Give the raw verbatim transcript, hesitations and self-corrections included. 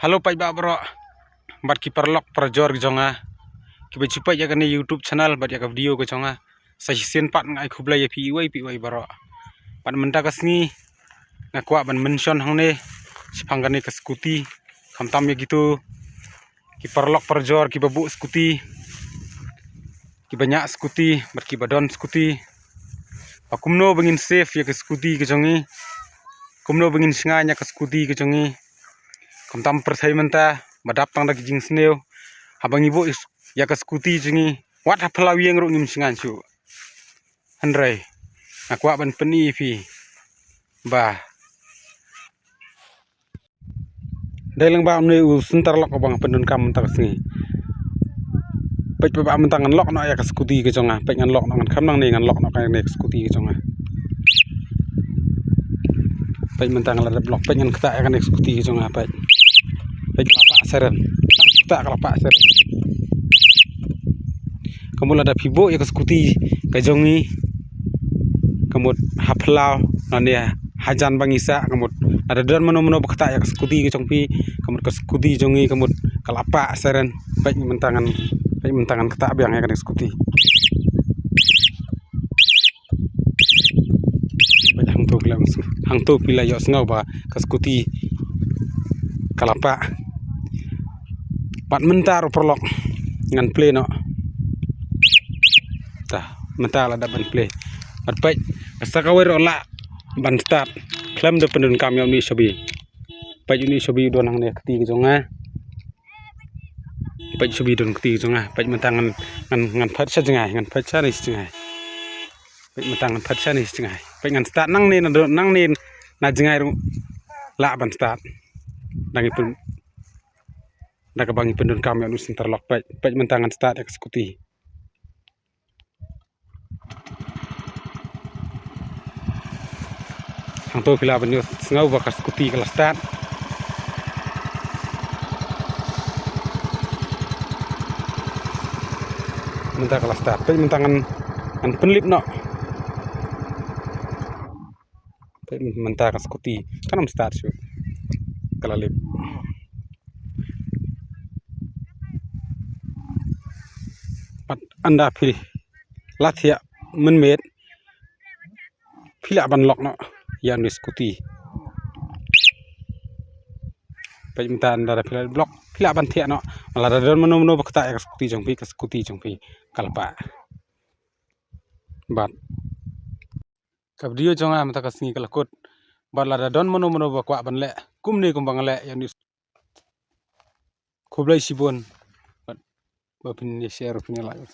Hello paidbah baroh bad ki paralok parajor ki jong nga kiba ju peit ïa kane YouTube channel bad ïa ka video ka jong nga. Sa shisien pat nga ai khublei ïa phi iwei pa iwei baroh. Bad mynta ka sngi nga kwah ban mention hangne shaphang kane ka scooty, khamtam ïa kito ki paralok parajor kiba buh scooty, kiba ñiah scooty bad kiba don scooty, ba kumno ba ngin save ïa ka scooty ka jong ngi, kumno ba ngin shngaiñ ïa ka scooty ka jong ngi. Khamtam pyrthei mynta ba dap tang da ki jingsniew, haba ngi buh ïa ka scooty jong ngi, wat ha phyllaw ïing ruh ngim shngaiñ shuh. Hynrei nga kwah ban pyni ïa phi ba dei lang ba une u center lock ba nga pyndonkam mynta ka sngi. Peit ba mynta ngan lock noh ïa ka scooty ka jong nga. Peit ngan lock noh, ngan kham nangne ngan lock noh kane ka scooty ka jong nga. Peit mynta ngan la dep lock, peit ngan ktah ïa kane ka scooty ka jong nga, peit. Peit ka la pah seren. Ktah ka la pah seren. Ka mut lada phi buh ïa ka scooty ka jong ngi, ka mut ha phyllaw nangne hajan ba ngi sah, ka mut lada don mano mano ba ktah ïa ka scooty ka jong phi, ka mut ka scooty jong ngi ka mut ka la pah seren. Peit mynta ngan, peit mynta ngan ktah biang ïa kane ka scooty. Peit hangto phi la, hangto phi la ïohsngew ba ka scooty ka la pah. Bad mynta ruh paralok ngan play noh. Ta, mynta la dep ban play. Bad peit, sa kawei ruh lah ban start khlem da pyndonkam ïa une u shabi. Peit une u shabi u don hangne kti ka jong nga. Peit u shabi don kti ka jong nga. Peit mynta ngan, ngan, ngan phet sha jngai, ngan phet sha ne sha jngai. Peit mynta ngan phet sha ne sha jngai. Peit ngan start nangne na do, nangne na jngai ruh lah ban start. Da ngi pyn, da kaba ngi pyndonkam ïa une u center lock. Peit, peit mynta ngan start ïa ka scooty. Hangto phi lah ban ïohsngew ba ka scooty ka la start. Mynta ka la start. Peit mynta ngan, ngan pynlip noh. Peit mynta ka scooty kan ym start shuh. Ka la lip. Pat ynda phi la thiah mynmiet, phi lah ban lock noh ïa une u scooty. Peit mynta ynda phi la lock, phi lah ban thiah noh. Lada don mano mano ba ktah ïa ka scooty jong phi, ka scooty jong phi ka la pah. Bad ka video jong nga mynta ka sngi ka la kut. Bad lada don mano mano ba kwah ban leh kumne kumba nga leh ïa une u, khublei shibun. Bad ba phin ïa share, phin ïa like.